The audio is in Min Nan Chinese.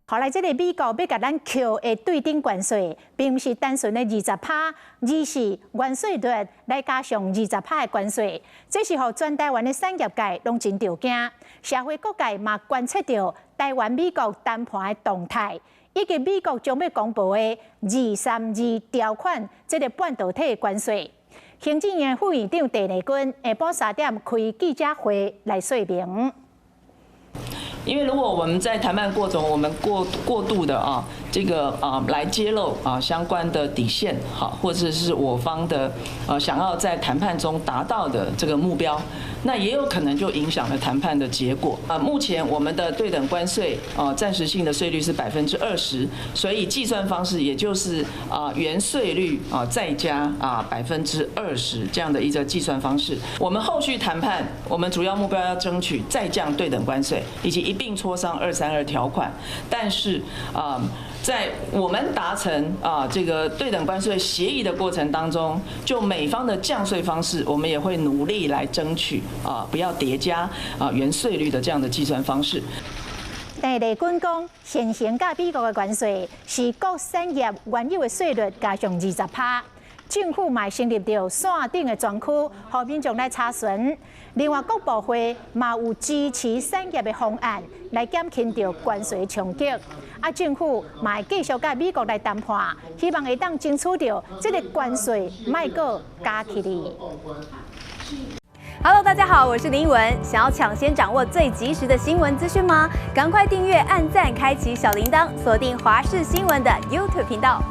後來，這个美國欲共咱扣的對等關稅，並毋是單純的二十趴，而是原稅率來加上二十趴的關稅。這是予全台灣的產業界攏真著驚，社會各界嘛關切著台灣美國談判的動態，以及美國將欲公布的二三二條款這个半導體的關稅。行政院副院長鄭麗君下晡3點開記者會來說明。因為如果我們在談判過程，我們過度的啊，這個啊來揭露啊相關的底線，好，或者是我方的想要在談判中達到的這個目標，那也有可能就影響了談判的結果。啊，目前我們的對等關稅啊暫時性的稅率是20%，所以計算方式也就是啊原稅率啊再加啊百分之二十這樣的一個計算方式。我們後續談判，我們主要目標要爭取再降對等關稅以及一併磋商二三二條款，但是啊，在我們達成啊這個對等關稅協議的過程當中，就美方的降稅方式，我們也會努力來爭取啊，不要疊加啊原稅率的這樣的計算方式。鄭麗君講，現行佮美國的關稅是各產業原有的稅率加上二十趴。政府嘛成立著線頂的專區，予民眾來查詢。另外，各部會嘛有支持產業的方案來減輕著關稅衝擊。啊，政府嘛會繼續佮美國來談判，希望會當爭取著這个關稅莫閣加起來。 Hello，大家好，我是林依文。想要搶先掌握最及時的新聞資訊嗎？趕快訂閱、按讚、開啟小鈴鐺，鎖定華視新聞的 YouTube 頻道。